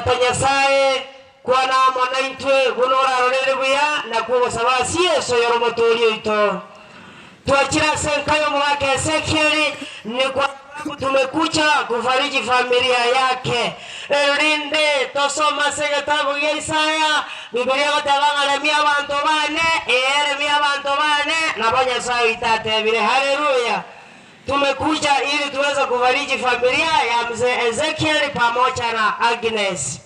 Tata Nyasae, kwana amo naintwe buna orarorere buya na kw'ogosaba ase Yeso oyore Omotooria oito. Twachire ase enka y'omogaka Ezekieli, ni kwa sababu tumekuja kufariji familia yake. Erinde tosome ase egetabu gia Isaya, Bibilia egoteba ng'a remia abanto bane, ee, remia abanto bane, nabo Nyasae oito atebire. Haleluya! Tumekuja ili tuweze kufariji familia ya mzee Ezekiel pamoja na Agnes.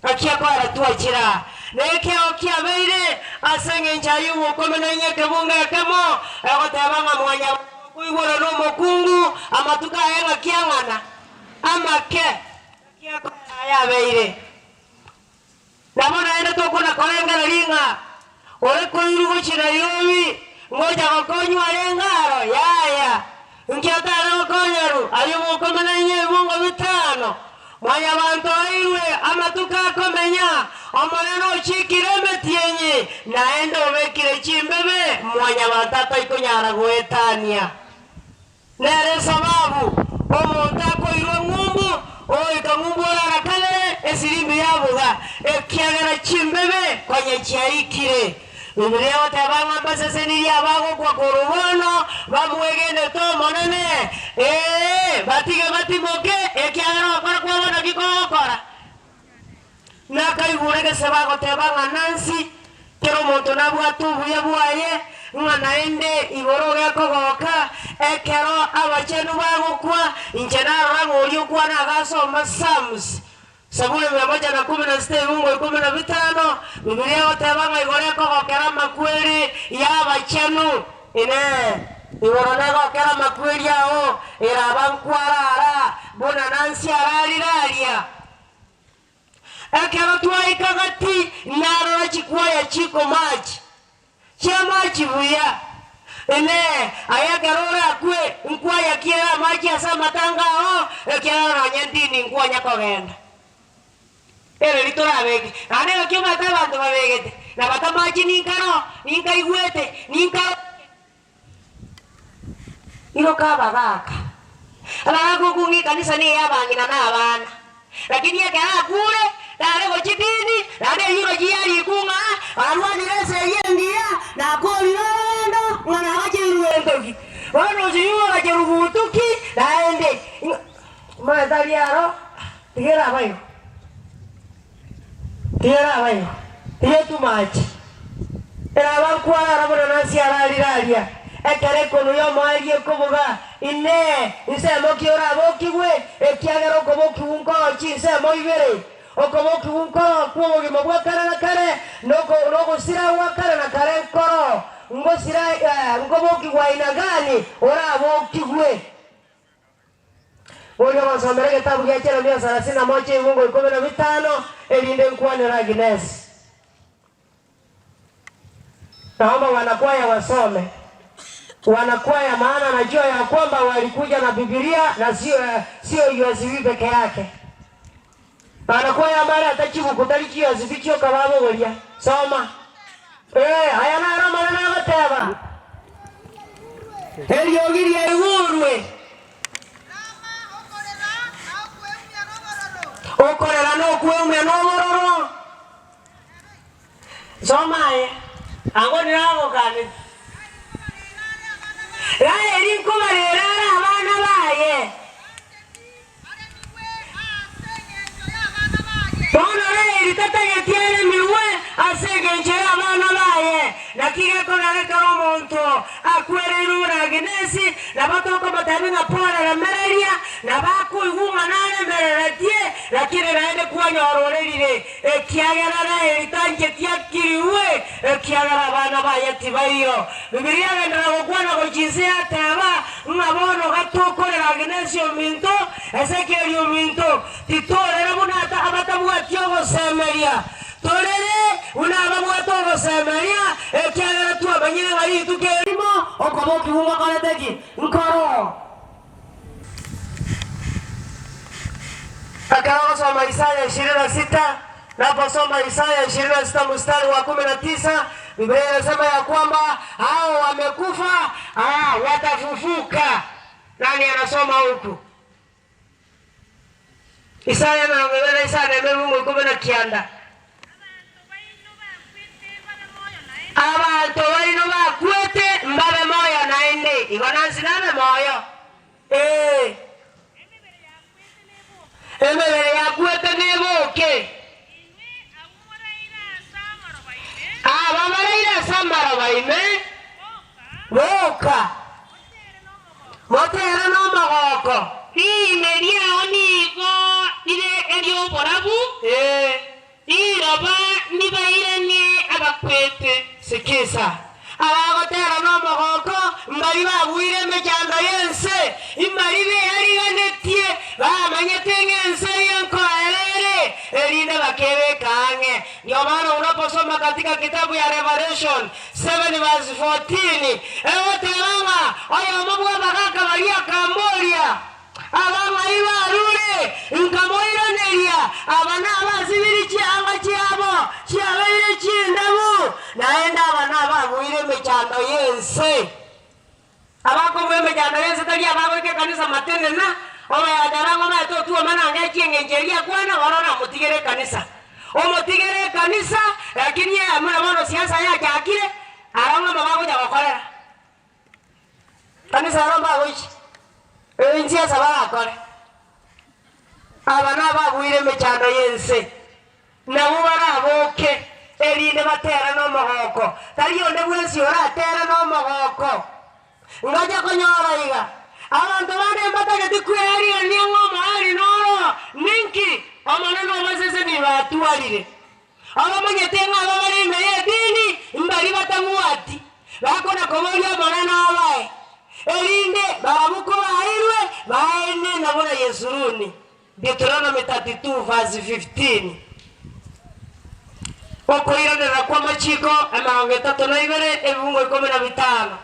Gaki akwara twachira nekeao kiabeire ase engencho ayio ogokome nainye ekebungo ekemo, egoteba ng'a mwanyabanto okoigwera nomokungu amatuko aye ng'aki ang'ana amake. Gaki akwara aya abeire. Nabo naende tokona korengereria ng'a ore koirwa gochia Nairobi ngocha gokonywa arenge aro, yaya. Inki otare gokonyerwa? Aye ogokomena inye ebibungo bitano. Mwanyabanto oirwe amatuko akomenya, Omonene ochiikire emetienyi, naende obekire chimbebe, mwanyabanto ataikonyara goetania. Nere esababu omonto akoirwa ng'umbu, ogoika ng'umbu orara kabere, esirimbi yabuga, ekiagera chimbebe konya chiaikire. Bibilia egoteba ng'a mbasesenirie abagokwa korwa bono bamwegenete Omonene, ee, batige batimoke, ekiagera ogokora kwabo naki kogokora. Nakaigure egesebe agoteba ng'a Nansi, kera omonto nabwate obuya bwaye, ng'a naende igoro gekogoka ekero abachenu bagokwa, inche narora ng'a oria okwana agasoma Psalms, Zaburi mia moja na kumi na sita ebungo ikomi na bitano, Bibilia egoteba ng'a igoro ekogokera amakweri y'abachenu. Inee! Igoro negokera amakweri ao, eraba nkwarara buna Nansi ararire aria? Ekero twaika gati, narora chikwaya chi'komachi, chi'amachi buya. Inee! Aye ekero orakwe, nkwaya ki ere amache ase amatanga ao, ekiagera nonya ntindi nkwonya kogenda? Ereri torabeke, naende naki omanyete abanto babegete, na batamachi ninkaro, ninkaigwete, ninkaroche. Iroka abagaaka. Abagaaka okong'a ekanisa ne ey'abang'ina na abana. Lakini ekero akure, nare gochia dini, naende eyio gochia yarikwa ng'a arwanire esegi engiya, na akorire orogendo, ng'a nagacheirwe entoki. Bono osiywe ogacherwa butuki, naende ng'a omanyete aria aro, tiga erabe igo, tiga erabe igo, tiga etwe mache. Eraba nkwarara buna Nancy ararire aria, ekero ekonu y'omoerio ekobuga, Inee! Insemo ki orabokigwe? Ekiagera okobokigwa nkoro chinsemo ibere, okobokigwa nkoro kw'obogima bwa kare na kare, na ogosira gwa kare na kare nkoro. Ngosira, nkobokigwa aina gani orabokigwe? Boria ogosomera egetabu gia Jeremia sarasini na moja ebibungo ikomi na bitano, erinde nkwanere Aginesi. Naomba wanakwaya wasome. Wanakwaya maana najua ya kwamba walikuja na Bibilia na sio sio USB peke yake. Wanakwaya mbare ata chibuku tari chi USB chioka babogoria. Soma. Eh, aya naro Omonene agoteba. Eriogi riaigurwe. Okorera na okweumia nobororo. Soma aye, ango niragokaneti. Raeli nkobarera are abana baye. Bono Raeli tatageti aremigwe ase engencho y'abana baye. Naki gekogera ekero omonto akwereirwe buna Aginesi, nabo tokomotebia ng'a pole remereria, nabo akoigwa ng'a naremereretie, lakini naende kwanyora orerire, ekiagera Raeli tancheti akirigwe, ekiagera abana baye tibaiyo. Bibilia egenderera gokwana gochia inse yateba, ng'a bono gatokorera Aginesi ominto, Ezekieli ominto, titorera buna abatabwati ogosemeria. Torere buna ababwate ogosemeria, ekiagera twamanyire ng'a rituko erimo okobokigwa ngokorete ki? Nkoro. Ekero ogosoma Isaya ishirini na sita, naposoma Isaya ishirini na sita mstari wa kumi na tisa, Biblia inasema ya kwamba hao wamekufa, ah, watafufuka. Nani anasoma huku? Isaya 25 emerongo 19. Abanto baino bakwete mbabe moyo naende, igo nansi nabe moyo. Ee, emebere yakwete neboke. Aba baraire ase amaroba ime, boka, motere nomogoko. Riime riao nigo rire eri'oborabu, Ee. Riroba ndibairanie abakwete. Sikisa, abagotera nomogoko mbaria babuire emechando y'ense, imbaria beyariganetie, bamanyete ng'a ense eye nkoera ere, erinde bakebeka ang'e. Ndio maana unaposoma katika kitabu ya Revelation 7 verse 14, egoteba ng'a oyomo bw'abagaka baria akamboria, Abang'ai barure, nkamoiraneria, Aba nabasibiri chianga chiabo chiabeire chindabu, naende aba nababuire emechando y'ense. Abakobua emechando y'ense tari abagoika ekanisa matenena, obayachara ng'a omanyete otwoma nange achie engencho eria akwana, bono namotigere ekanisa. Omotigere ekanisa, lakini buna bono siasa yachakire, aro ng'a mabagocha gokorera. Kanisa aro mbagoiche, inche ase barakore. Aba nababuire emechando y'ense, nabwo baraboke, erinde batere nomogoko. Tari onde bwensi oratere nomogoko. Ngacha konyora iga, abanto bande mbatageti kwearigania ng'a omoerio noro ninki, Omonene obasesenirie batwarire. Abamanyete ng'a aba bare ime y'edini mbaria batamwati, bakona koboria Omonene obae, erinde barabwo kobaeirwe baenena buna Yesuruni. Deuteronomy 32 verse 15. Okoiranerera kw'amachiko 32 ebibungo 15.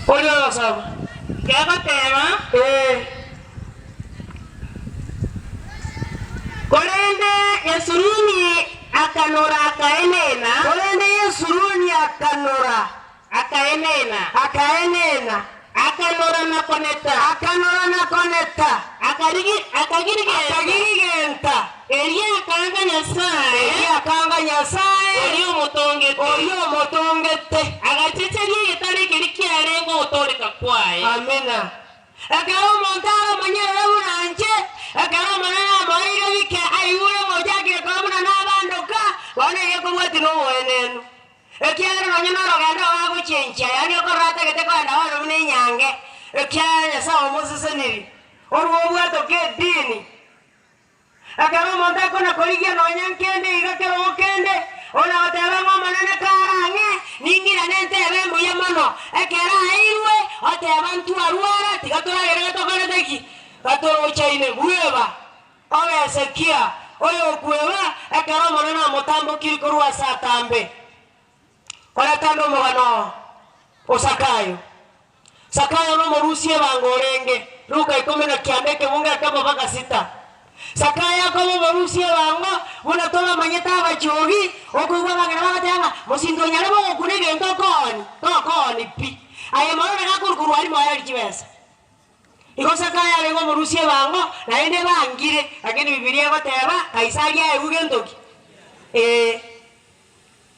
Oria ogosoma. Gegoteba, Ee. Korende Yesuruni akanora akaenena. Korende Yesuruni akanora. Akaenena. Akaenena. Akanora na koneta. Akanora na koneta. Akagirigenta. Akagirigenta. Erio akaanga Nyasae. Erio akaanga Nyasae. Oria omotongete. Oria omotongete. Agachecheria egetare keria kiarenge ogotooreka kwaye. Amina. Ekero omonto aramonyerere buna inche, ekero Omonene amoeire bike aigure ng'a ochakire koba buna nabandoka, bono egekobwatia noboenenu. Ekiagera nonya norogendo rwagochenchia, yaani okorora atagete kogenda bono buna enyange, ekiagera Nyasae omosesenirie, orwo obwatoke edini. Ekero omonto akona-korigia nonya nkende iga kerogo kende, ona goteba ng'a Omonene kare ang'e, ning'irane ntebe mbuya mono. Ekero aeirwe, oteba ntwarwara, tiga toragere gatokorete ki? Gatorochaine bweba. Obe Hezekia, oyokweba, ekero Omonene amotambokirie korwa ase atambe. Koreta ande omogano o Zakayo. Zakayo nomorusia ebango orenge, Luka 19 ekebungo ekemo mpaka sita. Zakayo akaba omorusia ebango, buna tobamanyete abachogi, okoigwa abang'ina bagoteba ng'a mosinto onyare bogokuna egento okooni, tokooni pi. Aye mono nigo akorukorwa aria moererie chibesa. Igo Zakayo arenge omorusia ebango, naende ebangire, lakini Bibilia egoteba, Kaisari aegwe gento ki? Ee.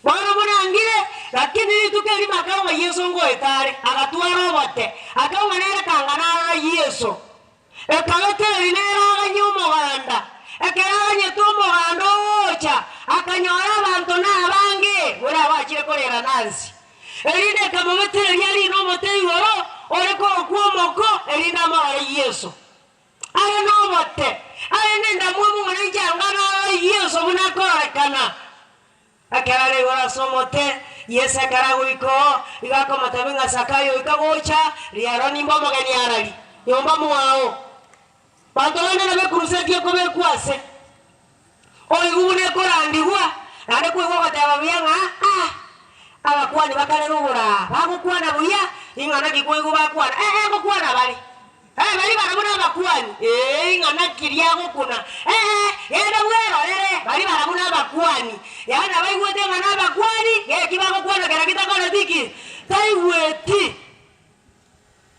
Bono buna angire, lakini rituko erimo akauma Yeso ngoeta are, agatwara obote, akauma nere kangana arora Yeso. Ekabetereria nere aganye omoganda. Ekero aganyete omoganda ogocha, akanyora abanto nabange, buna bachire korera nansi. Erinde ekamobetereria arine omote igoro, ore korokwa omoko, erinde amorore Yeso. Are nobote, are nendamwamu ng'a ninche anga narore Yeso buna akororekana. Ekero are igoro ase omote, Yeso ekero agoika oo, igo akomotebia ng'a Zakayo oika gocha, riaro nimbe omogeni arari nyomba mwao. Banto bande nabekurusetie kobekwa ase oigwe buna ekorandigwa, naende kwaigwa ogoteba buya ng'a ah, abakuani bakarera oboraa, bagokwana buya, ing'ana ki kwaigwa bakwana? Eh, eh, ngokwana bare. Eh, baria barabwo nabakuani, ee, ing'ana ki riagokuna? Ee, genda bwerorere, baria barabwo nabakuani. Yaani abaigwete ng'a nabakuani, geki bagokwana kera gitakoreti ki? Taigweti.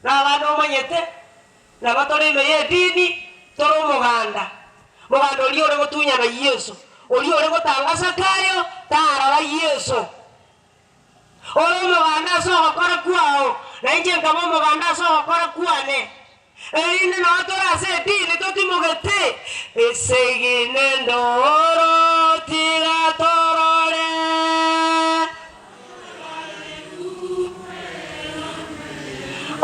Na abande omanyete, nabo tore ime y'edini, tore omoganda. Moganda oria ore gotunyana Yeso, oria ore gotanga Zakayo tarora Yeso. Ore omoganda ase ogokora kwao, na inche nkaba omoganda ase ogokora kwane, erinde nao tore ase edini totimogete. Esegi nendoro tiga torore.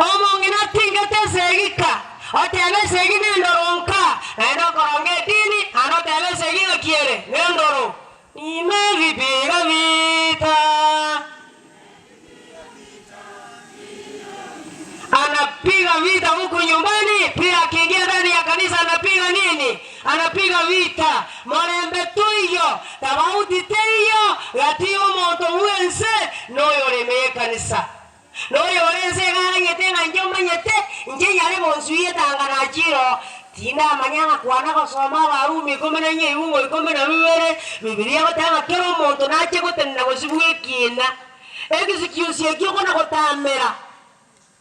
Omong'ina atingete esegi ka, oteba esegi nendoro nka, naende okoronga edini, naende oteba esegi ng'aki ere, nendoro. Nimevipiga vita. Anapiga vita huku nyumbani, pia akiingia ndani ya kanisa anapiga nini? Anapiga vita. Morembe toiyo, tabauti teiyo gati y'omonto bw'ense na oyore ime y'ekanisa. Na oyore ense iga aganyete ng'a inche omanyete, inche nyare gonsuia etanga nachire oo. Tindamanya ng'a kwana gosoma Abarumi ikomi na inye ebungo ikomi na bibere, Bibilia egoteba ng'a kera omonto nache gotenena gosibwa ekiina. Egesikiosi ekio okona gotamera,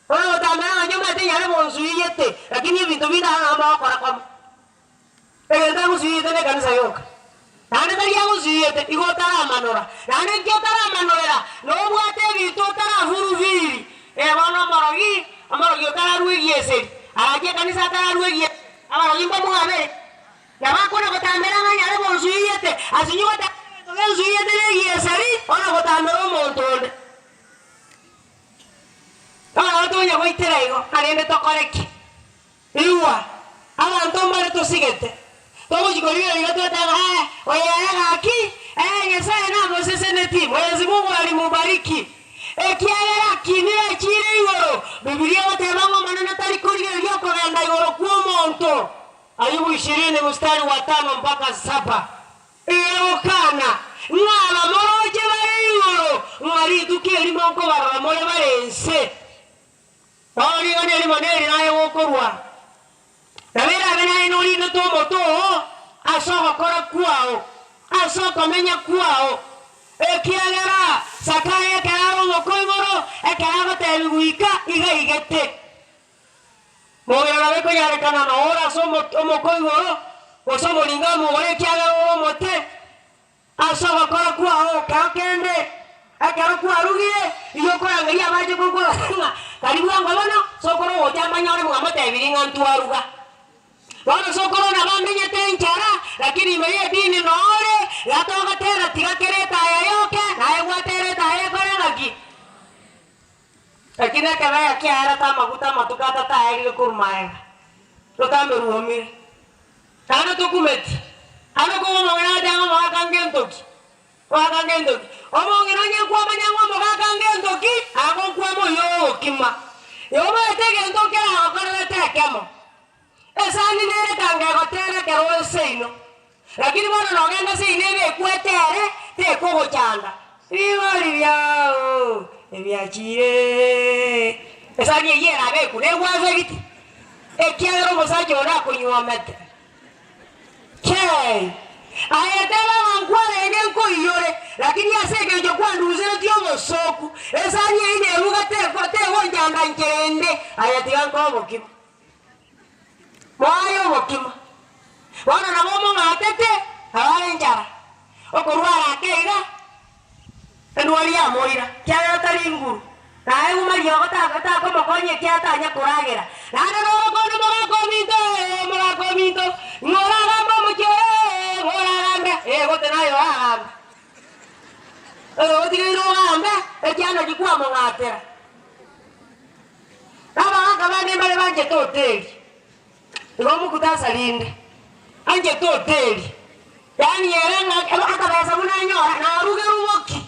okona gotamera ng'a inche omanyete nyare gonsuiyete, lakini ebinto binde aro nabo mogokora komo. Egento agosuiyete nekanisa yoka, naende tari agosuiyete, igo otaramanora. Naende inki otaramanorera? Nobwate ebinto otarahurubiri. Eh, bono omorogi, omorogi otararua egieseri, arache ekanisa atararua egieseri, abarogi mbamwabere. Nabo akona gotamera ng'a nyare bonsuiyete, asinye gotamera egento gensuiyete negieseri, ona gotamera omonto onde. Bono nabo tonya goitera igo, arende tokore ki? Igwa, abanto mbare tosigete, togochia korigereria iga twetebe ng'a ee, oyo ere gaki, ee, Nyasae namoseseneti, Mwenyezi Mungu alimubariki, ekiagera akinire achiire igoro. Bibilia egoteba ng'a Omonene tari korigereria okogenda igoro kw'omonto. Ayubu ishirini mstari wa tano mpaka saba. Egokana, ng'a abamoroche bare igoro, ng'a rituko erimo nkobarora more bare inse. Bono rigana erimo neri naye gokorua, nabo erabe naye norinete omote oo ase ogokora kwao, ase okomenya kwao, ekiagera Zakayo ekero are omokoigoro, ekero agotebiwa ika, iga aigete. Mogera nabo ekonyarekana noo ore ase omokoigoro, gose omoringo amogore ekiagera ore omote. Ase ogokora kwao kero kende, ekero kwarugire, igo okorangeria abache gokora ng'a karibu bwango bono, sokoro ogocha amanyore mwamotebirie ng'a ntwaruga. Bono sokoro nabo amenyete enchara, lakini ime y'edini nore, iga togatera tiga kera etaya yoke, naye gwatera etaya ekore ng'aki? Lakini ekebeya kiaerete amaguta amatuko atato aerire korwa magega, rotambe rwomire. Naende tokumeti, ande okogwa omong'ina agateba ng'a omogaka ngentoki, omogaka ngentoki. Omong'ina onye nkwamanya ng'a omogaka ngentoki, agokwama oyio ogokima. Igo omanyete egento nkeragokorerete ekemo, esani nere kanga egotera ekero ore seino, lakini bono nogenda seino ebekwe etere, tekogochanda. Rigori riao ebiachire. Esani eyio erabekwe negwafegiti. Ekiagera omosacha one akonyuomete. Kei! Aye teba ng'a nkwarenge nkoiyore, lakini ase engencho kwanduseretie obosooku, esani eyio nebuga tekwa tegonchanda nchera ende. Aye tiga nkoe obokima. Moaye obokima. Bono nabo omong'atete, arare enchara, okorwara ake iga. Endwari yamoira, ekiagera tari nguru, naye uma riogo takomokonya ekiagera tanya koragera. Naende norokonde omogaka ominto, ee, omogaka ominto, ng'a oragambe omochie oyo, ee, ng'a oragambe, ee, gote naye oragambe. Oyo otigaire ogambe, ekiagera naki kwamong'atera. Abagaka bande mbare banchete hoteli. Igo omokutasa rinde anchete hoteli, yaani ere ng'a akabesa buna anyora naruge ruboki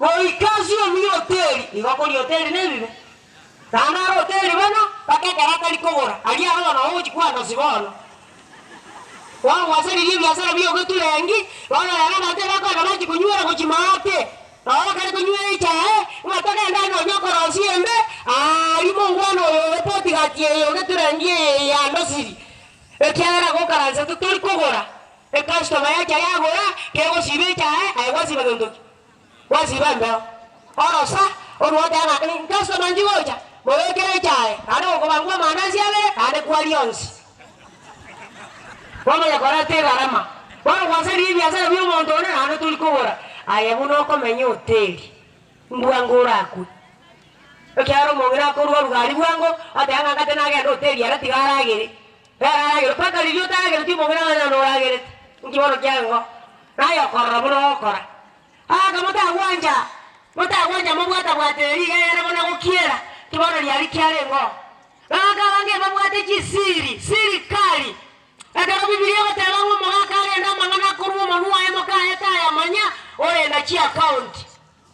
goika asiomi hoteli, igo koria hoteli nebibe. Naende are hoteli bono mpaka ekero atari kogora, aria aro bono ogochi kwanosi bono. Bono gwasaririe ebiasara bia ogeturengi, bono rero abanto ebakogenda bachia konywera gochia maate, nabo bakare konywera echae, ng'a togende aye nonya okorosia embe, aaria mongwana oyo orepoti gati eye ogeturengi eye yandosiri, ekiagera gokaransa totori kogora, ecustomer yacha yagora, kegosiba echae, aye gwasiba gento ki? Gwasiba embeo. Orosa, orwo oteba ng'a customer nchigocha. Mobekere echae, naende gokobangwa amandasi abere, naende kwaria onsi. Kwamanya koreta egarama. Bono gwasaria ebiasara bi'omonto onde naende tori kogora. Aye buna okomenya hoteli, mbwango orakwe. Ekiagera omong'ina akorwa rugari bwango, oteba ng'a ngate nagende hoteli ere tiga aragere. Ere aragere mpaka riria otaragereti omong'ina amanye ng'a noragerete. Inki bono kiango? Naye okorora buna ogokora. Aka motagwancha, motagwancha mobwata-bwatire riga ere buna gokiera, ki bono riari kiarengeo. Bagaaka abange babwate chisiri, siri kali. Ekero Bibilia egoteba ng'a omogaka arende amang'ana akorwa omonwa oye mokaye tayamanya, orenda chiakaunti,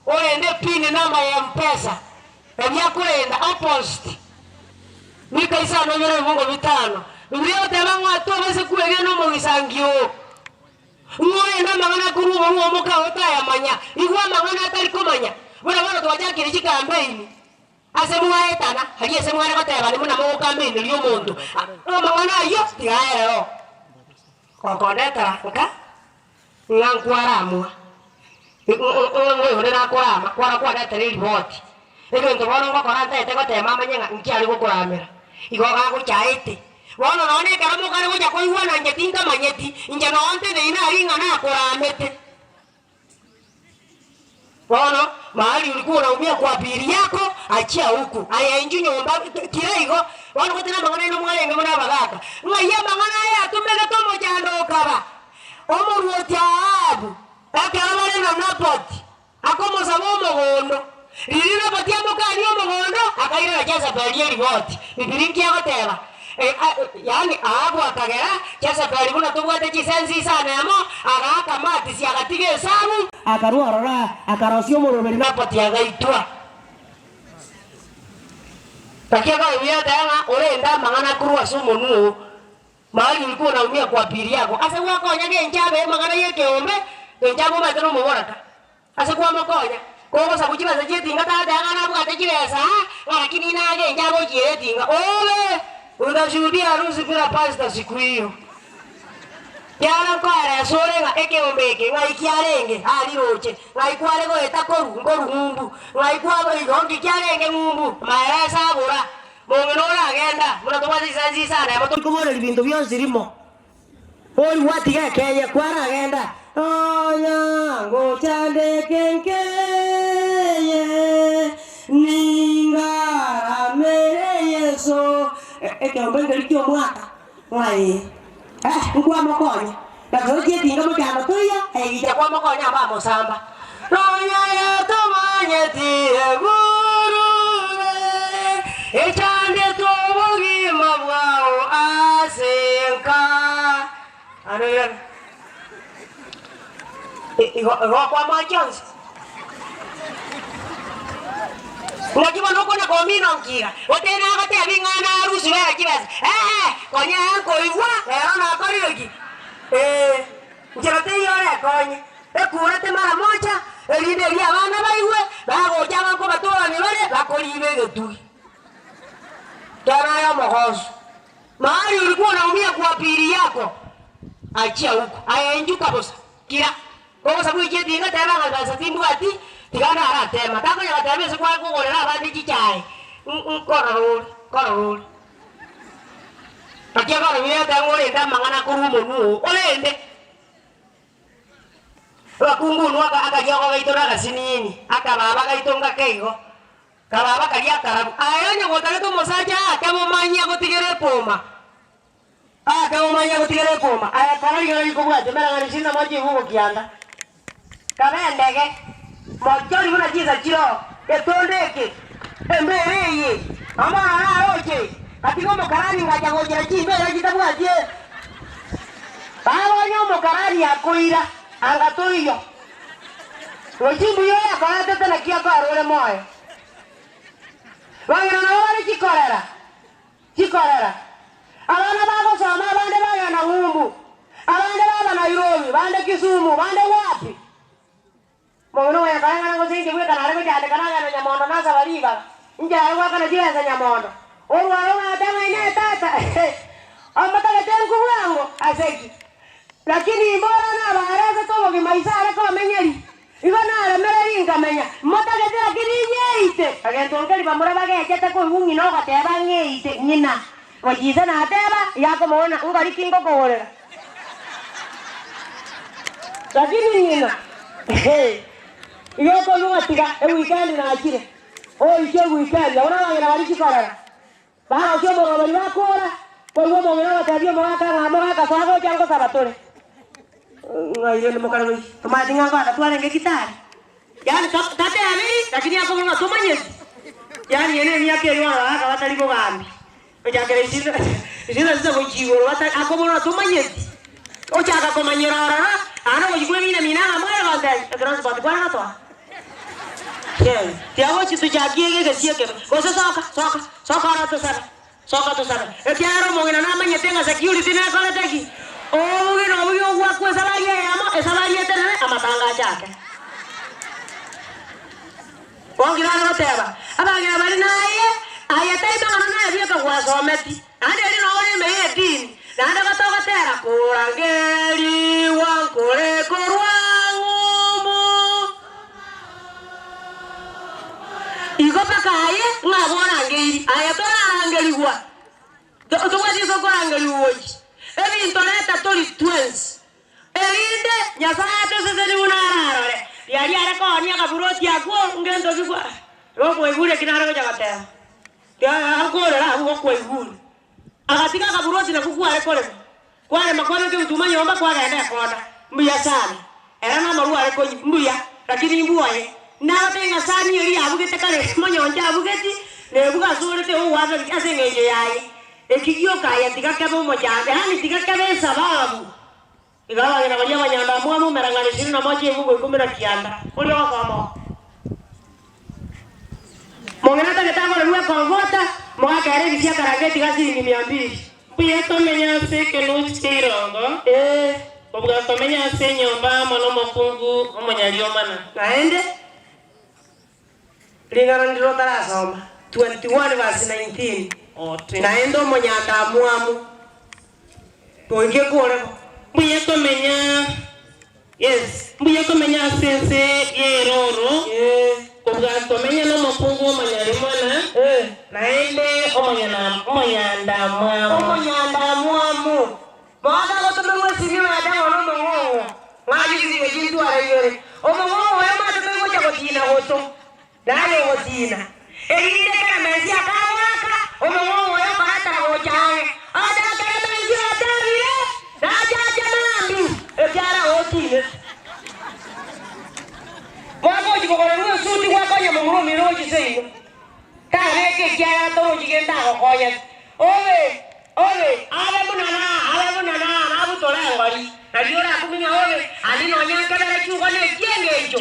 orende pin number ya Mpesa, ebi akorenda, opposite. Mika isano ibere ebibungo bitano. Bibilia egoteba ng'a tobase kwegena omogisangio oo. Ng'a orende amang'ana akorwa omonwa oo mokaye otayamanya, igwa amang'ana atari komanya. Buna bono twachakire chikampeini. Ase mwaetana, aria ase mware gotebani buna mogokambeneria omonto, amang'ana ayio tiga aereo. Gokondetera nka ng'a nkwaramwa, ng'a oyonde nakorama, kwara kwanetera eriboti. Egento bono ngokora ntaete gotema amanye ng'a nki are gokoramera. Igo gagochaete. Bono nonya ekero mokare gocha koigwana inche tinkamanyeti, inche noo nteneine aria ng'a nakoramete. Bono mahali ulikuwa unaumia kwa pili yako achia huku aye inchu nyomba kira igo bono gotera amang'ana aino mwarenge buna abagaka ng'ai amang'ana aya atumegete omochando okaba omoruoti Ahabu ekero bare na Naboti akomosaba omogondo riria Naboti amokania omogondo akairera Jezebeli eriboti Bibilia nki egoteba Yaani Ahabu akagera Jezebeli buna tobwate chisensi isano emo, agaaka matisi agatiga esabu. Akarua ororo akarosia omoroberi Naboti agaitwa. Naki akaruia oteba ng'a orende amang'ana korwa ase omonwa oo, mahali ulikuwa unaumia kwa pili yako, ase gwakonya genchabe amang'ana y'ekeombe, genchabe omanyete nomoboraka. Ase kwamokonya, kogosabu chibesa chi'etinga tata ng'a nabwate chibesa, ng'a lakini nagenche agochiere etinga. Obe! Utashuhudia harusi bila pastor siku hiyo. Kiara nkoeresa ore ng'a ekeombe eke ng'ai kiarenge aa riroche, ng'ai kware goeta koru nkoru ng'umbu, ng'ai kwa igo nki kiarenge ng'umbu, maeresa abora, mong'ina oragenda, buna tobwate chisensi isano emo tokoboreria binto bionsi rimo. Oria gwatiga ekeye kwaragenda, Onya ngochandeke nkeye, ningaramere Yeso. Ekeombe nkeri ki'omwaka ng'a ee, nkwamokonya, na tochia etinga mochando toiyo, egicha kwamokonya abamosamba. Nonya yatomanyeti egurube, echandetwe obogima bwao ase enka. Haleluya. Igo igo kwamoa chionsi. Naki bono okona komina nkiga, goteba nagotebi ng'a narusi bera chibesa, ee, konya nkoigwa rero nakorire ki? Ee. Inchera teiyo orekonye, ekurete mara mocha, erinde erio abana baigwe, bagocha abankobatorania bare, bakoriiba egetugi. Kera aye omogosu, mahali ulikuwa unaumia kwa pili yako, achia huko, aye inchuka bosa, kira. Kogosa bwechia etinga teba ng'a besa timbwati, tiga naratema. Takonya goteba ase kware kogorera abande chichae, nkorora ore, nkorora ore. Naki ekorobia yateba ng'a orende amang'ana akorwa omonwa oo, orende. Abakungu inwe aka akariogo gaito nagasinini, akababa gaito ngake igo, kababa karia akarabu. Aye onye gotagete omosacha ake bomanyie agotigere epoma, ake bomanyie agotigere epoma, aye kora rigena rikobwatia, mereng'anio ishirini na moja ebugo kianda. Kabe endege, mochori buna chinsa chiroo, getondo eke, embeera eye, omwana naroche, gatiga omokarani ngacha gochera chimbeera chitabwati Baba onye omokarani akoira, anga toiyo. Gochia mbuya oyakoretete naki akoera ore moyo. Bang'ina nabo bare chikorera. Chikorera. Abana bagosoma abande bagenda ng'umbu, abande baba Nairobi, bande Kisumu, bande wapi. Mong'ina oyo akaeng'ana gose inche bweka nare gochandeka nagenda Nyamondo nasaba ribaga, inche nare goakana chibesa Nyamondo. Orwaro ng'ate ng'a inee tata omotagete nku bwango ase ki? Lakini imbora nabaeresete obogima ise are komenyeria. Igo naremereiri nkamenya, motagete lakini ing'eite. Egento nkeria bamura bagechete koigwa ng'ina ogoteba ng'eite ng'ina. Gochia ise nateba, yakomona ngori ki ngokogorera. Lakini ng'ina, igo okoigwa ng'a tiga ewikendi nachire, oiche ewikendi, abwo nabang'ina baria chikorera. Barosia omoroberi bakora, koigwa omong'ina ogotebia omogaka ng'a mogaka soa gocha ngosaba tore. Ng'ai rende mokare goika? Tomanyeti ng'a ngoaka twarenge gitari? Yaani tatebiri lakini akobora ng'a tomanyeti. Yaani eye nemiaka eria bono abagaka batari bogambi. Gochakera isini isini na sita gochia igoro batari akobora ng'a tomanyeti. Ochaka komanyera ororo, naende ogochia kwemina mina ng'a mware gontebia, etransport kware gotoa. Tiagochi tochakie egesie ekebe, gose soka, soka, soka oro tosabe, soka tosabe, ekiagera omong'ina namanyete ng'a security nekorete ki? Obobe nobobe ogwakwa esabari eyemo, esabari etenene, amatanga achake. Bong'ina are goteba, abang'ina baria naye, aye tari mang'ana naye bweka gwasometi, naende erio noo ore ime y'edini, naende gotogotera korangerigwa nkore korwa ng'umbu. Igo mpaka aye ng'a abwo orangeiri, aye torarangerigwa, tobwati ase okorangerigwa gochia. Ebinto reta tori twensi, erinde Nyasae atoseseni buna ararore. Riaria are koonia akaburoti akwo ngento ki kwa igo kwaigure eki nare gocha goteba. Akorera abwo igo kwaigure. Agatiga akaburoti nakwo kware korema. Kwarema kwabeka ebituma nyomba kwagenda ekona. Mbuya sana. Ere namarwa are konywa. Mbuya, lakini imbwoye. Nagotebia ng'a sani eria yabugete kare monyoncho abugeti, nebuga asorete ogwaka ase engencho yaye. Eki gioka aye tiga kebe omochando, yaani tiga kebe esababu. Iga abageni baria abanyandamwamu emereng'anio ishirini na moja ebuku ikomi na kianda, oria ogosoma oo. Mong'ina atagete agorerwe ekomfota, mogakera ebisi akaranga etiga shilingi mia mbili. Mbuya komenya ase ekenuchi kia irongo, Ee. kobua komenya ase enyomba amo nomokungu omonyariomana. Naende ring'ana ndire otarasoma, 21 verse 19, Naende omonyandamwamu Goika ekore bo. Mbuya komenya, yes, mbuya komenya ase ense y'erooro, kobua komenya nomokungu omonyarimwana, naende omonyandamwamu. Omonyandamwamu. Moaka gotomerwa esimi oyote ng'a nomong'ong'o, ng'achie chisibe chintware ibere. Omong'ong'o oyo omanyete toigocha gotiina goto. Naye ogotiina, erinde ekeremensi akagoaka, omong'ong'o oyo okoretera gocha ang'e. Onye ekeremensi otebire, Nachache mambia, ekiagera otiinete. Mwagochia kogorerwa esuti gwakonya momura omino gochia seino, tabeka ekiagera torochi gento agokonyete. Obe, obe, abe buna na, abe buna na, nabutore engori, nario orakumie ng'a obe, aria nonya nkebere chiugo nechi'engencho.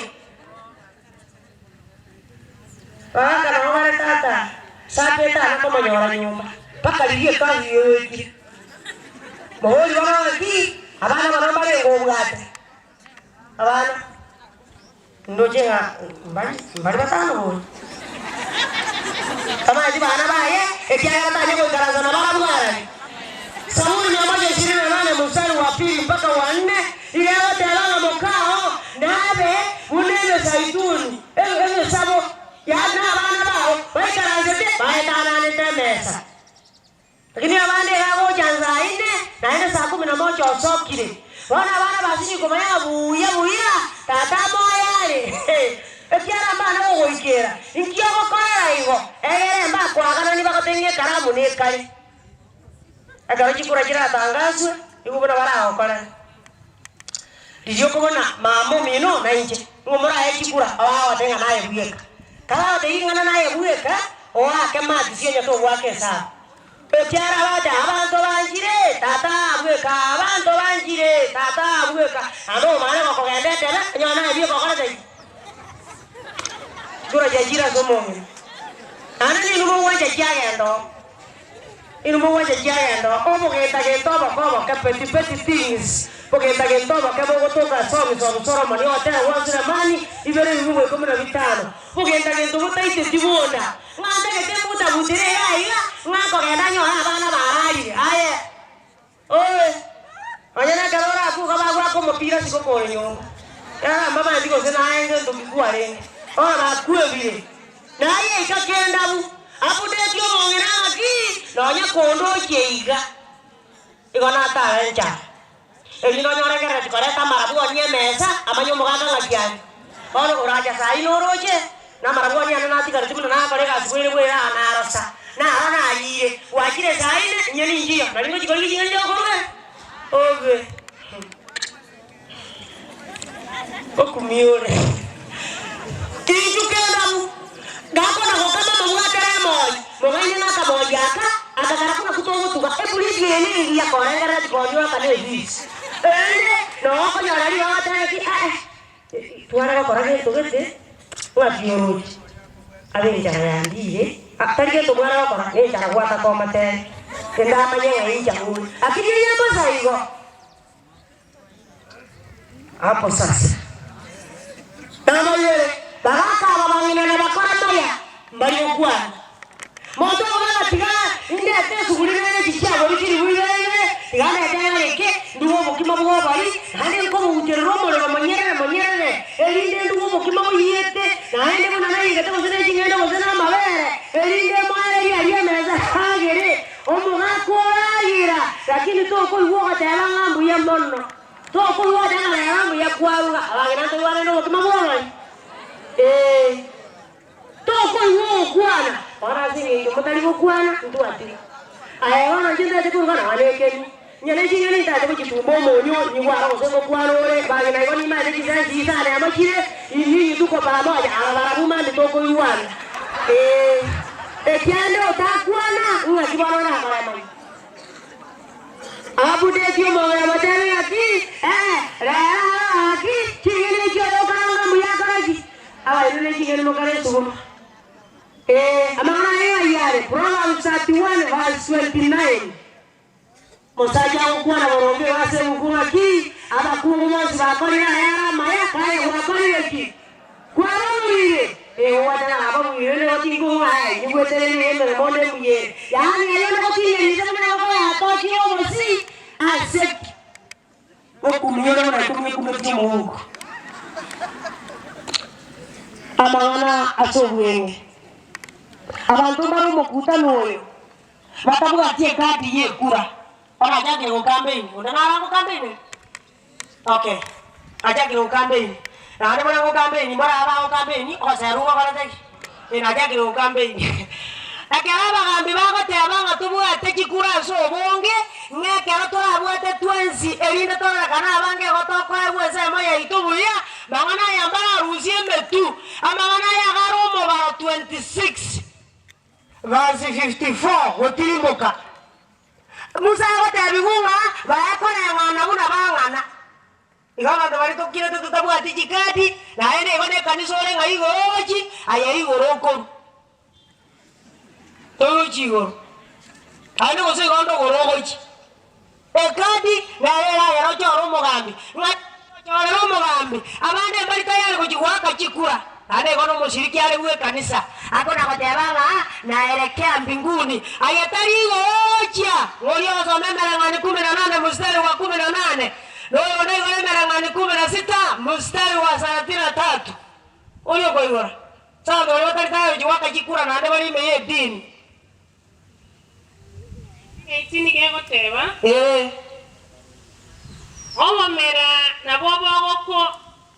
Bagaka nabo bare tata saa etano komonyora nyomba mpaka riria ekazi yoikire. Moborie bono ng'aki abana bano mbarenge obwate abana ndoche ng'a mbari mbari batano bori. Tamanyeti bana baye ekiagera tanya goikaransa nabarabwo arari. Zaburi mia moja ishirini na nane mstari wa pili mpaka wa nne iga egoteba ng'a mokao nabe buna emesaituni, emesabo, yaani nabana bao baikaransete baetananete emesa. Lakini abande iga agocha nsaa ine, naende saa kumi na moja osokire. Bono abana basinyire komanya ng'a buya buya tata moyo are, ekiagera mbana gogoikera. Inki ogokorera igo? Egere mbakoaganani bagotebie ng'a ekaramu nekare. Ekero chikura chiratangaswe, nigo buna baragokorere. Riria okobona mama omino na inche, nigo morae chikura, abagotebia ng'a naye bweka. Kabagotebi ring'ana naye bweka, oake matisi onye togoaka esabu. Ekiagera abagoteba, abanto banchire, tata bweka, abanto banchire, tata bweka. Naende omanye gokogenda etebe, onye naye bweka okorete ki? Chikura chiachire ase omong'ina. Naende ninwe mogwancha chiagenda oo. Inwe mogwancha chiagenda oo, obogenta-genta oboke oboke, petty petty things, bogenta-genta oboke bogotoka Songs of Solomon, ogotera gwa Sulemani, ibere ebibugu ikomi na bitano. Bogenta-genta obotaiteti bonda, ng'a ntagete mbutabutere iga aiga, ng'a nkogenda nyore abana bararire. Aye, oe, nonya nekero orakwe iga bagoaka omopira isiko kore nyomba. Ekiagera mbamaeti gose naye ngento ki kwarenge. Bono bakwebire. Naye ika kendabu, abudetie omong'ina ng'aki, nonya kondochie iga. Igo natare enchara. Erinde onyore ngerereti koreta amarabwoni emesa, amanye omogaka ng'aki are. Bono oracha saa ine oroche, na amarabwoni ane natigareti buna nakora egasi bwaire bwaire aa narosa, naro nayire. Gwachire saa ine, inye ninchiyo, nari ngochia korigia ching'eni chiokoruga. Obe okumia ore. Inchuo kende abwo, gakona gokama mobwatere emori, mogaine nakamori aka, akagera buna togotuga ebridge eye nengiya korengerera chikonywa aka ne ebisi. Erinde noo okonyora rirogo otebe ki eh tware gokora gento gete ng'aki oroche abe enchara yandire ah tari gento mware gokora ne enchara gwataka omotere ende amanye ng'a inche ore. Lakini eye mbosa igo. Hapo sasa nabayere bagaka aba bang'ina na bakora maya mbari gokwana. Monto okoba tiga ndete esuguri nere echi chiabori chilifu ibere ibere, tiga ndete ng'areke nduge obokima bw'obori, naende nkobogucherera omorero monyerere monyerere, erinde nduge obokima boyiete, naende buna naigete gose ne ching'ende gose namabere, erinde moererie aria emesa agere. Omogaka oragira, lakini tokoigwa ogoteba ng'a mbuya mono. Tokoigwa ogoteba ng'a rero mbuya kwaruga, abang'ina ntoigwa rende obokima bw'obori. Ee, tokoigwa ogokwana, bono ase eng'encho motari gokwana, ntwatiga. Aye bono inche ntaete koruga nonya na ekeni, onye ne ching'eni ntaete gochitumba omonyo, nyigwe aro gose ngokwana ore, bang'ina igo nimaete chisensi isano emo chire, ninyi tuko pamoja, aba barabwo mambia tokoigwana. Ee. Ekiagera otakwana, ng'aki bono orakoremanie? Ababudetie omong'ina motebe ng'aki, Ee, rero aro gaki, ching'eni echio oyokaranga mbuya akore ki? Abaino ne ching'eni mokare esuguma. Ee, amang'ana aya ng'ai are? Proverbs 31 verse 29. Omosacha agokwana boronge igo ase ebuku ng'aki, Abakungu bonsi bakorire ayare amaya, kaye gwakorire ki? Kwababuire? Ee, ogwatana nababuire nigo tinkong'a aye, nyigwete rende emeremo onde mbuya ere. Yaani aye onde goting'enise buna engoko yatokire obosi ase ki? Okumia ore buna ekumia ekumetie omohuko. Amang'ana ase obweng'e. Abanto mbare omokutano oyo. Batabwati ekadi y'ekura barachakire gokampeini. Onde naro agokampeini? Okay, achakire gokampeini. Naende buna agokampeini mbora abe agokampeini, ogoserwa ngokorete ki? Eh, nachakire gokampeini. Ekero abagambi bagoteba ng'a tobwate chikura ase obonge, ng'a ekero torabwate twensi erinde tororekane abange igo tokoegwa ensemo yaito buya, mang'ana aya mbararusie emetwe, amang'ana aya iga are omobaro 26. Verse 54, Gotirimboka. Musa agotebigwa ng'a baekoreng'ana buna bang'ana. Igo abanto baria tokirete totabwati chikadi, naende igo nekanisa ore ng'a igoro ogochi, aye igoro okorwa. Togochi igoro. Naende gose igo ndogoro ogochi. Ekadi nere eragere ochore omogambi, ng'a ochorere omogambi, abande mbari tayari gochia goaka chikura. Naende igo nomoshiriki are bw'ekanisa, akona goteba ng'a naelekea mbinguni, aye tari gochia. Ng'oria ogosoma emereng'anio kumi na nane mstari wa kumi na nane, na oyonde igoro emereng'anio kumi na sita mstari wa thelathini na tatu. Oria okoigora. Ase abanto baria batari tayari gochia goaka chikura naende bare ime y'edini. Eki nigo egoteba, Ee. Obomera nabwo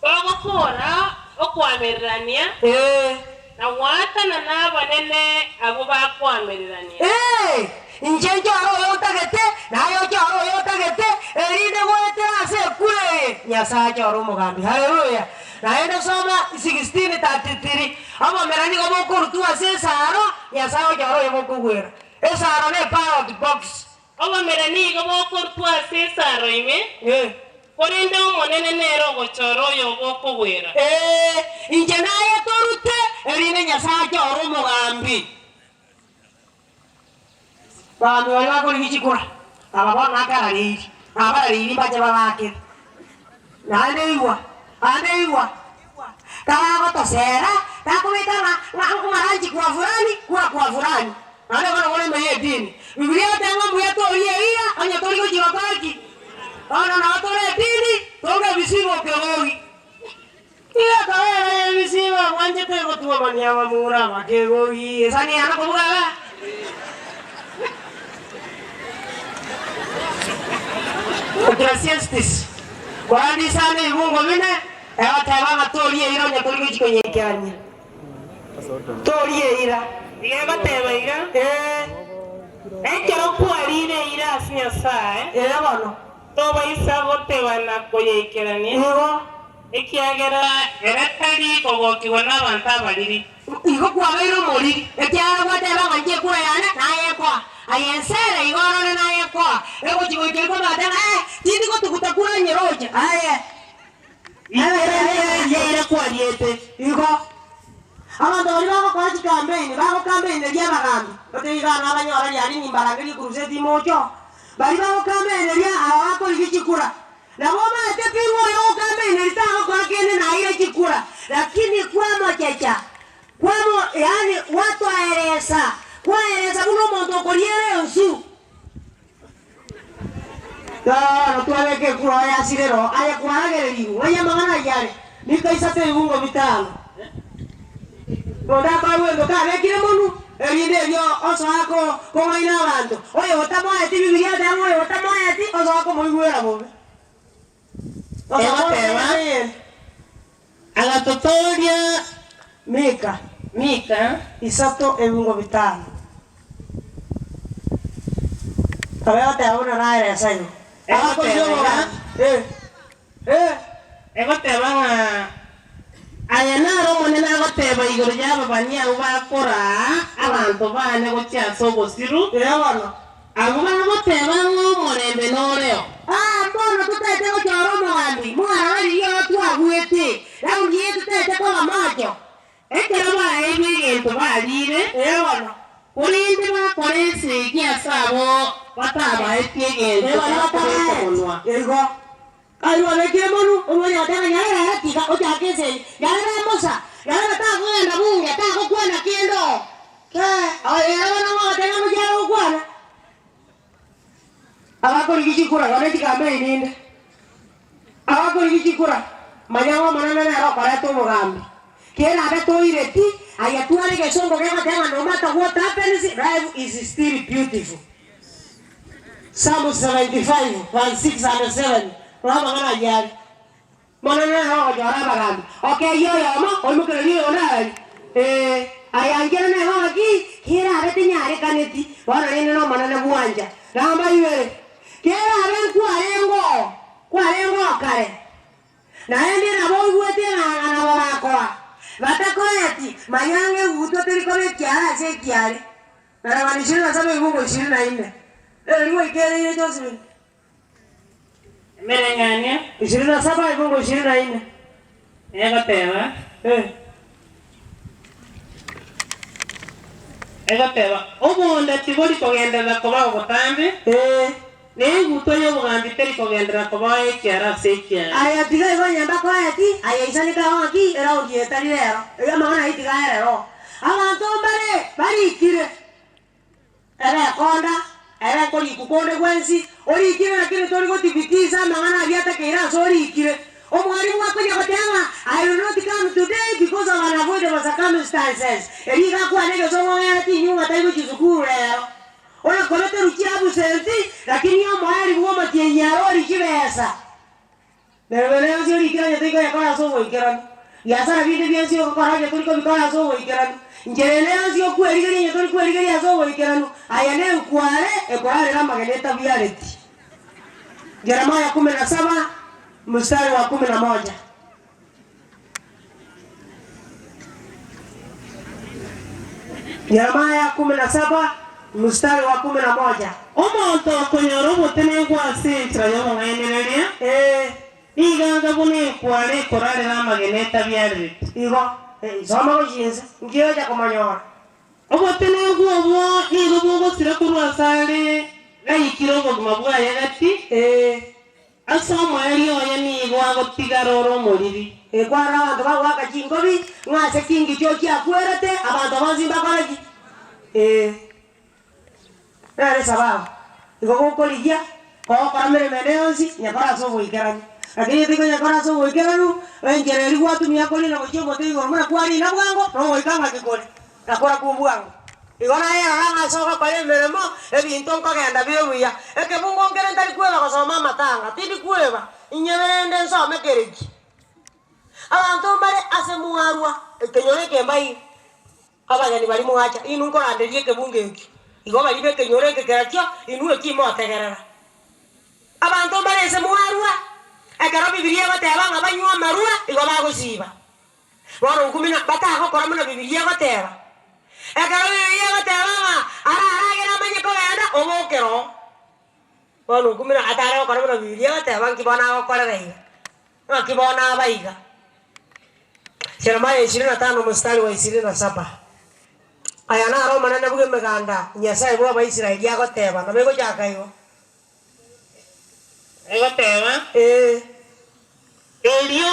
bogokora okoamererania, Ee. na goatana nabanene abwo bakoamererania. Ee, inche nchore oyo otagete, naye ochore oyo otagete, erinde goetera ase ekura eye, Nyasae achore omogambi. Haleluya! Naende soma 16:33, Obomera nigo bokorutwa ase esaro, Nyasae ochore oyo bokogwera. Esaro ne ballot box. Obomera nigo bokorutwa ase esaro ime, korende Omonene nere ogochora oyo bokogwera. Ee, inche naye torute, erinde Nyasae achore omogambi. Bagambi baria bakorigia chikura, aba bono nakarareiri, nabarareiri mbache babaakere. Naende igwa, naende igwa, karagotosera, takobeka ng'a ng'a ng'aranchi kwa fulani, kura kwa fulani. Naende bono bono ime y'edini. Bibilia egoteba ng'a mbuya torie eira, onye tori gochia gokora ki? Bono nabo tore edini, tonga ebisibo okegogi. Kegogi esani yane kobuga iga. Ecclesiastes, Korende isano ebibungo bine, egoteba ng'a toria eira onye tori gochia konyeikerania. Toria eira. Iga egoteba iga, Ee. Ekero kwarire eira ase Nyasae, Ee bono. Tobaisa gotebana koyaikerania, Igo. ekiagera ere tari kogokigwa nabanto abariri. Igo kwabeire omoriri, ekiagera gwateba ng'a inche ekura yane nayekoa, aye ense ere igo orore nayekoa, egochia goika riko bateba ng'a ee, tindi gotuguta kura nyeroche, aye. Ikerania eira kwariete. Igo abanto baria bagokora chikambeini, bagokambeineria abagambi, goteba iga nabanyora riaria nimbarangerie ekuruseti imocho, baria bagokambeineria aba bakorigia chikura, Nabo omanyete pi ng'a oyo ogokambeineria tagokora kende naire chikura, lakini kwamochecha, kwamo yaani gwatoeresa, kwaeresa buna omonto okoriera ensu. Bono twabeka ekura oye asire roho, aye kwaragererigwe, ng'ai amang'ana ayio are? Mika isato ebibungo bitano. Onde akoegwa egento kabekire monwe, erinde erio osoa kong'aina abanto. Oyo otamoeti Bibilia oteba ng'a oyo otamoeti osoa komoigwera bobe. Egoteba, Agatotooria Mika Mika. isato ebingo bitano. Nabo egoteba buna naeresa igo. Egoteba iga. Eh, eh. Egoteba ng'a aya naro Omonene agoteba igoro y'ababani abwo bakoraa abanto baane gochia ase obosiru, Ee bono. abwo bagoteba ng'a omorembe noreo. Aa mbono totaete gochora omogambi, mwarora riria oo twabuete, raundi eye totaete koba macho. Ekero baeirwe egento bariire, Ee bono. korende bakora esegi ase abo batabaeti egento Ee bono bakobeka bataraeti. monwa. Igo. Aye obekire monwe, omwanya goteba nyarebe ere tiga ochake esegi, nyarebe mbosa, nyarebe takogenda bunge, tagokwana kende oo. Ee, oyo ere bono ng'a ogoteba ngochia are gokwana. Abakorigia chikura bono chikambeini inde, abakorigia chikura, manya ng'a Omonene nere okoreta obogambi. Kera abe toireti, aye tware egesongo gegoteba no matter what happens, life is still beautiful. Psalm 75 verse 6 and 7, rora amang'ana ayio are. Bono nere ogochora abagambi, okeyia oyomo, oimokererie oyonde araria, Ee, ayanchire nere ng'aki? Kerabe tinyarekaneti, bono rende n'Omonene bwancha. Namba ibere, kerabe nkwarenge oo, kwarenge oo kare, naende nabo oigwete ng'a nabo bakoa, batakoeti, manya ng'a egutwa teri koba ekiara ase ekiare. Narabani ishirini na saba ebibugo ishirini na inne. Eri gwaikereire Josephine. Emereng'anio. 27 ebibugo 24. Egoteba. Eh. Egoteba, Obonda tibori kogenderera kobao botambe, Eh. na egutwa y'obogambi teri kogenderera kobao ekiara ase ekiara. Aya tiga igo onye mbakoeti, aya isaneka ng'aki, eraundi eye tari rero. Eyio amang'ana ayio tiga aere roho. Abanto mbare barikire, ebe ekonda, ebe nkorikwa konde gwensi, orikire lakini tori gotibitisa amang'ana aria atakeire ase orikire. Omwalimu akonya goteba ng'a I will not come today because of unavoidable circumstances, erio iga akwane egesongo ng'a ere tinyuma tari gochia sukuru rero. Oyokorete ruchia absent, lakini omoerio bw'omotienyi arori chibesa. Meremo ere yonsi orikire onye toikoyekora ase oboikeranu, biasara binde bionsi ogokora onye tori kobikora ase oboikeranu, inchera ende yonsi okwerigeria onye tori kwerigeria ase oboikeranu, aya nenkware ekorarera amagena etabiareti. Jeremiah kumi na saba mstari wa kumi na moja. Jeremiah kumi na saba mstari wa kumi na moja. Omonto okonyora obotenenku ase enchera y'obong'ainereria, Ee. nigo anga buna enkware ekorarera amagena etabiarereti. Igo, soma gochia inse, inki ocha komonyora? Obotenenku obwo nigo bogosira korwa asare gaikire obogima bwaye gati. Ee. Ase omoerio oye nigo agotigara ore omoriri. Ekwarora abanto bagoaka chinkobi, ng'a ase chingicho chiakwerete, abanto bonsi mbakore ki? Ee. Nere esababu, igo gokorigia, kogokora meremo ende yonsi, nyekore ase oboikeranu. Lakini onye toikonyekora ase oboikeranu, enchera eria gwatumia korina gochia omote igoro buna kwarina bwango, nogoika ng'aki kore. Nakora bwango. Igo naye rora ng'a ase ogokora emeremo, ebinto nkogenda bire buya. Ekebungo nkere ntari kweba gosoma amatanga, tindi kweba, inyebende nsome kereki. Abanto mbare ase mwarwa, ekenyoro eke mbaire, abageni baria mwacha, inwe nkoranderia ekebungo ekio. Igo baria b'ekenyoro eke kerakio, inwe eki motegerera. Abanto mbare ase mwarwa, ekero Bibilia egoteba ng'a banywe amarwa, igo bagosiba. Bono nkumina batagokora buna Bibilia egoteba. Ekero Bibilia egoteba ng'a araragere amanye kogenda, obokera oo. Bono nkumina atare gokora buna Bibilia egoteba, nki bono agokorera iga? Ng'aki bono aba iga? Jeremia ishirini na tano mstari wa ishirini na saba. Aya naro Omonene bw'Emeganda, Nyasae bw'Abaisraeli agoteba, nabo egochaka igo. Egoteba, Ee. Erio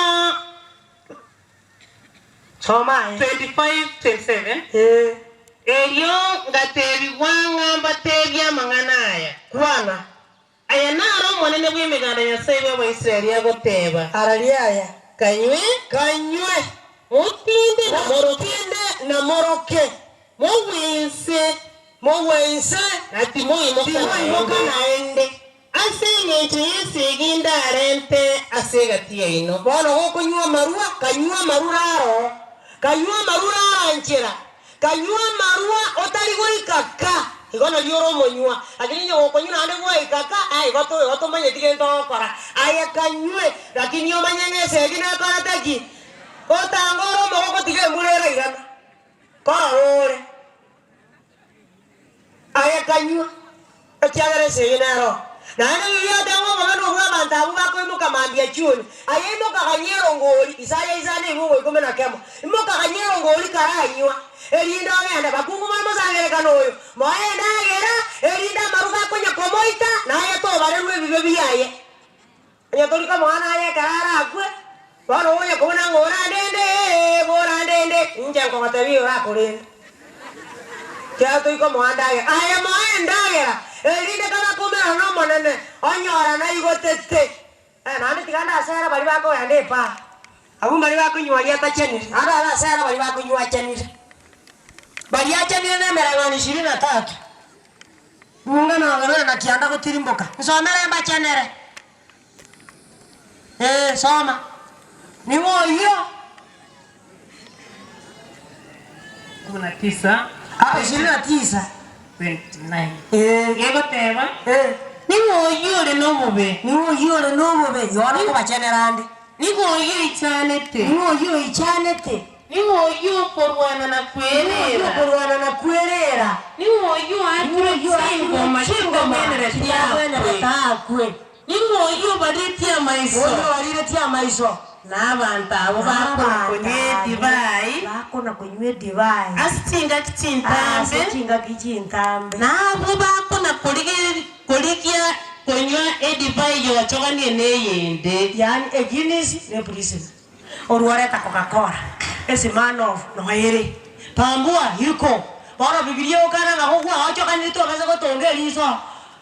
Soma aye. 25, 27 Ee. Erio ngatebigwa ng'a mbatebie amang'ana aya. Kwana. Aya naro Omonene bw'Emeganda Nyasae bw'Abaisraeli agoteba. Araria aya. Kanywe. Kanywe. Motinde na moroke. Motinde na moroke. Mogwe inse. Mogwe inse. Na timoimoka Timoimoka naende. Ase engencho y'esegi ndarente ase egati yaino. Bono gokonywa amarwa, kanywa amarwa raro, kanywa amarwa rara nchera, kanywa amarwa otari goika ka, igo nario ore omonywa. Lakini onye gokonywa naende gwaika ka, aye igo to igo tomanyeti gento ogokora. Aye kanywe, lakini omanye ng'a esegi nekorete ki? Otanga ore omogoko tiga embura erairana, korora ore. Aye kanywa, ekiagera esegi nero. Naende riria oteba obobe nobw'abanto abwo bakoimoka mambia chioni, aye imoka ganywa erongori, Isaya isano ebungo ikomi na kemo, imoka ganywa erongori karanywa, erinde ogende. Bakungu more mosangererekano oyo, moe endagera, erinde amaruga akonya komoita, naye tobarerwe ebibe biaye. Onye tori komoa naye ekero arakwe, bono onya kobuna ng'a orandende, ee, borandende, inche nkogotebia orakorende. Ekiagera tori komoa ndagera. Aye moe endagera, erinde kabakomerana n'Omonene, onyora naigotete. Eh, naende tiga ndasere baria bakogenda epaa, abwo mbaria bakonywa aria atachenire, naende arasere baria bakonywa achenire. Baria achenire nemereng'anio ishirini na tatu. Bunga nongenere na kianda gotirimboka, nsomere mbachenere. Ee, soma. Ning'o oyio? Kumi na tisa. Ah, ishirini na tisa. 29. Ee. Gegoteba, Ee. Ning'o oyio ore nobobe? Ning'o oyio ore nobobe? Yohana okobachenera ande. Ning'o oyio oichanete? Ning'o oyio oichanete? Ning'o oyio okorwana na Ning'o oyio kwerera? okorwana na kwerera? Ning'o oyio Ning'o oakirwe oyio oakirwe chingoma chingoma chitabwenereti chitabwenerete akwe? akwe? Ning'o oyio obariretie amaiso? Oyio obariretie amaiso. Na abanto abwo bakona konywa edivai. Bakona konywa edivai. Ase chingaki chintambe. Ase chingaki chintambe. Na abwo bakona korigia konywa edivai yochoganie neyende. Yaani eGuinness ne Pilsner. Orwareta Coca-Cola, eSmirnoff noyo ere. Tambua iko. Bono Bibilia egokana ng'a gokwaochokanire tobasa gotonga eriso.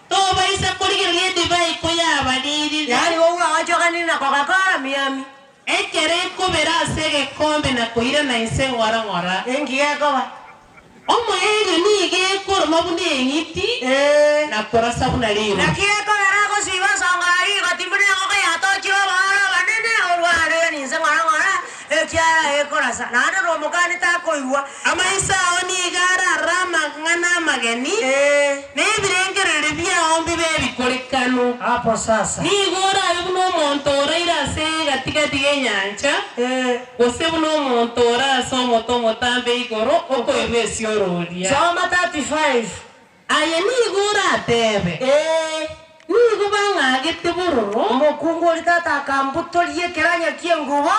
Tobaisa korigereria edivai koyabaririre. Yaani gokwaochokanire na Coca-Cola miami. Ekero ekobera ase egekombe na koirana inse ng'ora ng'ora. Enki gekoba? Omoerio nigo ekoroma buna eng'iti, na korasa buna riroba. Naki gekogera agosiba nsongora rigoti buna engoko yatochire obooro obonene, orwarire ninse ng'ora ng'ora, ekiagera ekorasa, naende nomokani takoigwa. Amaiso ao nigo ararore amang'ana amageni, na ebirengererio biao mbibe ebikorekanu. Hapo sasa. Nigo orabe buna omonto oraire ase egati-gati y'enyancha. Gose buna omonto ore ase omote omotambe igoro okoirwa esiororia. Soma 35. Aye nigo orateebe, Ee. Nigo bang'agete bororo. Omokungu oria tata akambutoria ekeranya ki'engubo.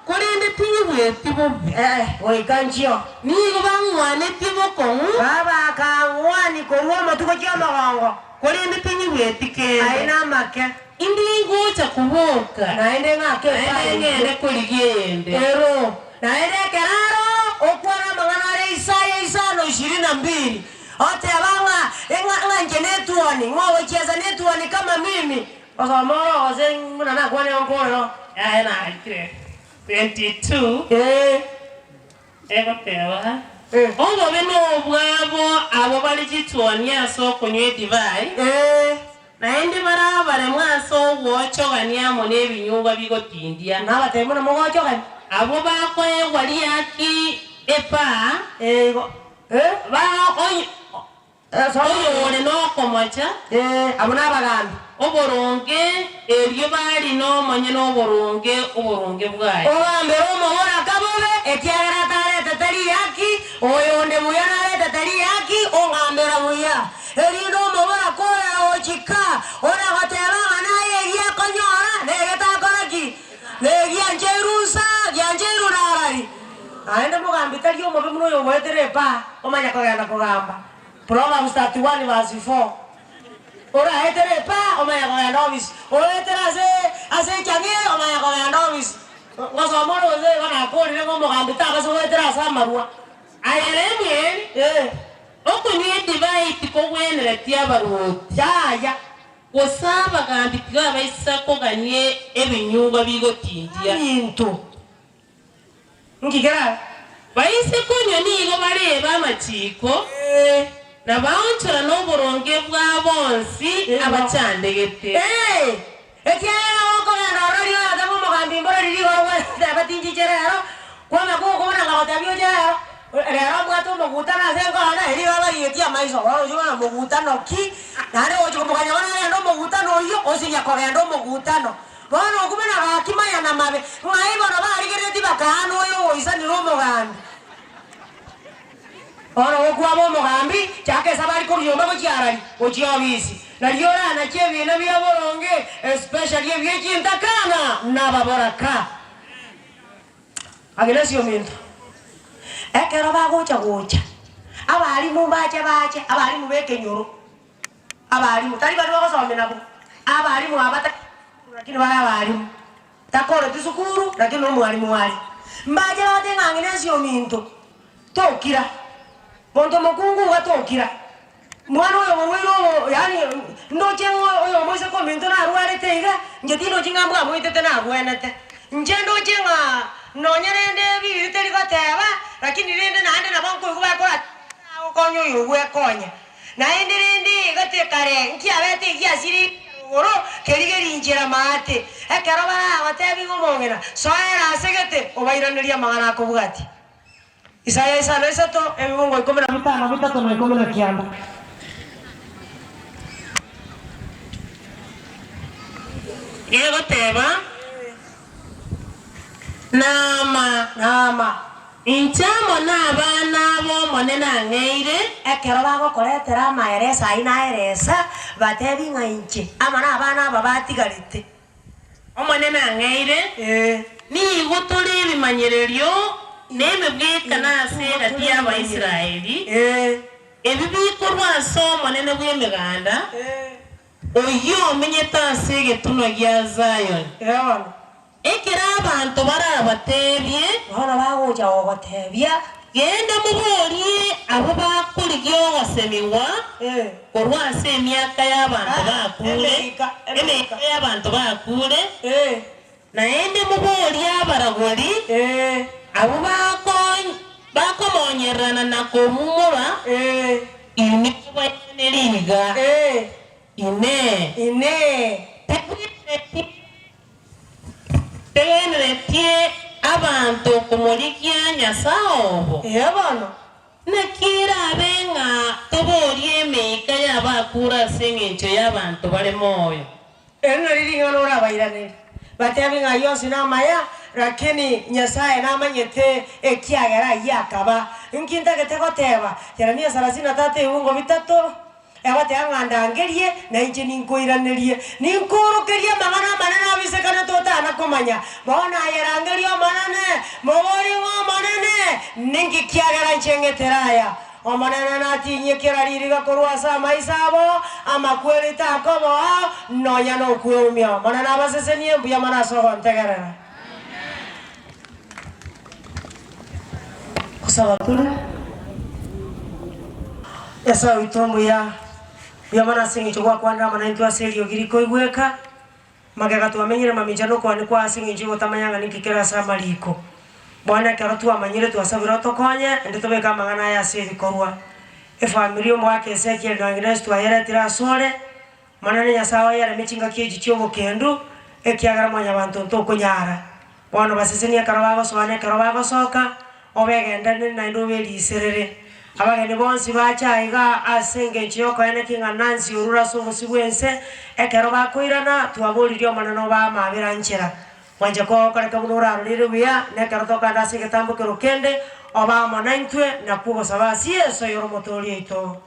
Korende tinyigweti bobe. Ee, goika nchio. Nigo bang'wanetie bokong'u. Baba akang'wania korwa omotwe gochia omogongo. Korende tinyigweti kende. Aye namake. Indi ngocha koboka. Naende ng'ake Naende epaara ng'ende inche. korigia eyende. Ero. Naende ekero aro okwana amang'ana are Isaya isano ishirini na mbili, oteba ng'a, ng'a ng'a inche netuoni, ng'a ogochiesa netuoni kama mimi. Osome oro gose buna nakwanire nkorero. Yaya narikire 22 Ee. egoteba. Obobe nobwabo abwo bare chituoni ase okonywa edivai, naende bare abaremu ase ogwochogania amo nebinyugwa bigotindia. Nabatebi buna mogochogania. Abwo bakoegwa riaki epaa, Oyore nokomocha Abwo nabagambi. Oboronge, erio barine omonyene oboronge oboronge bwaye. Ogambere omoboraka bobe, ekiagera ataretete riaki, oyonde buya naretete riaki, ongambera buya. Erinde omoboraka oyo agochika, ore goteba ng'a naye eria akonyora, negetakora ki? Negiancheirwe nsa, giancheirwe narari. Naende mogambi tari omobe buna oyogoetera epaa, omanye kogenda kogamba. Proverbs 31 verse 4. Oraetere epaa, omanye kogenda ofisi. Oetere ase ase echang'aa eye, omanye kogenda ofisi. Ngosoma ore gose igo nakorire ng'a omogambi tabasa goetera ase amarwa. Aye Lemueli, Eh. okonywa edivai tikogwenereti abaruoti. Yaya. Gose abagambi tibabaisa kogania ebinyugwa bigotindia. Aminto. Nki kerabe? Baise konywa nigo barebe amachiiko, na baonchora noboronge bwa bonsi abachandegete. Ee, ekiagera gokogenda ororo rirorio oratebe omogambi mborori rigoro gweteba tinchiche rero, kwama gokobuna ngagotebia oche rero, rero mbwate omogutano ase enkoro naye rirorio barigetie amaiso bono ochia kobuna mogutano ki? Naende gochia komokanya bono agende omogutano oyio, osinya kogenda omogutano. Bono okwo buna gaki maya na mabe, ng'ai bono barigereretie bakaana oyo ogoisanire omogambi? Bono gokwaba omogambi, chaka esabari korwa nyomba gochia arari, gochia obisi, nario oranache ebiina bia boronge, especially ebie chintakana na ababoraka. Agnes ominto, ekero bagocha gocha, abalimu mbache bache, abalimu ba ekenyoro. Abalimu, tari baria bagosomia nabwo, abalimu aba tari sukuru lakini bare abalimu, takoreti sukuru lakini nomwalimu are. Mbache bagotebi ng'a ng'ina ense ominto, tokira, monto mokungu iga tokira, mwana oyo omorwaire oyo yaani ndoche ng'a oyo omoiseke ominto narwarete iga, inche tindochi ng'a mbwamoitete nagwenete. Inche ndoche ng'a nonye rende ebiiri teri goteba, lakini rende naende nabo nkoigwa bakora agokonya oyo ogwekonya. Naende rende gati kare nkiabete egiasire rogoro kerigerie inchera maate, ekero baragotebi ng'a omong'ina, Soera ase gete, obairanerie amang'ana akobwatia. Isaya isano isato, ebibungo ikomi na bitano bitato na ikomi na kianda. Gegoteba, Naama! Naama! Inche amo nabana b'Omonene ang'eire. Ekero bagokoretera amaeresa ayio naeresa, batebi ng'a inche amo nabana aba batigarete. Omonene ang'eire, Ee. Nigo tore ebimanyererio na emebwekano ase egati y'Abaisraeli, Ee. ebi bikorwa ase Omonene bw'Emeganda, Ee. oyio omenyete ase egetunwa gia Zayoni. Ee bono. Ekero abanto barabateebie. Bono bagocha gogoteebia. Genda moborie abwo bakorigia ogosemigwa korwa ase emiaka y'abanto bakuure, emeika y'abanto bakuure, naende moborie abaragori, abwo bakomonyererana na komumora, inwe mobairanerie iga, Inee! Tebwenereti Tegeneretie abanto komorigia Nyasae obo? Ee bono. Naki erabe ng'a toborie emeika y'abakure ase engencho y'abanto bare moyo? Eri nario ring'ana orabairanerie, batebi ng'a ayio onsi namaya, rakini Nyasae namanyete ekiagera ayio akaba. Inki ntagete goteba? Jeremia 33 ebibungo bitato. Egoteba ng'a ndangerie, na inche ninkoiranerie. Ninkoorokerie amang'ana amanene abisekanete otana komanya. Bono aye rangeria Omonene, moborie ng'a Omonene, ninki kiagera inche ng'etere aya? Omonene natinyie kera ririga korwa ase amaiso abo, amakweri takoboa, nonya nokweumia. Omonene abasesenie, mbuya mono ase ogontegerera. Gosaba tore. Nyasae oito omuya, mbuya mono ase eng'encho gwakwanire amo naintwe ase eriogi rikoigweka, magega twamenyire mamincha na okwania kwao ase eng'encho y'ogotamanya ng'a ninki kere ase amariko. Bono ekero twamanyire twasabire otokonye, naende tobeke amang'ana aya ase ebikorwa. Efamiri y'omogaka Ezekiel na Agnes twayeretire asore, Omonene Nyasae oye areme chingaki echi chi'obokendu, ekiagera mwanyabanto ntokonyara. Bono basesenie ekero bagosoa na ekero bagosoka, obegenderere naende oberiserere. Abageni bonsi bache aiga ase engencho y'okoenekia ng'a Nancy orure ase obosio bw'ense, ekero bakoirana, twaboririe Omonene obae amaabera nchera. Gwancha kwao okoreke buna orarorire buya, na ekero tokogenda ase egetambokero kende, obe amo naintwe, nakwo ogosaba ase Yeso oyore Omotoori oito.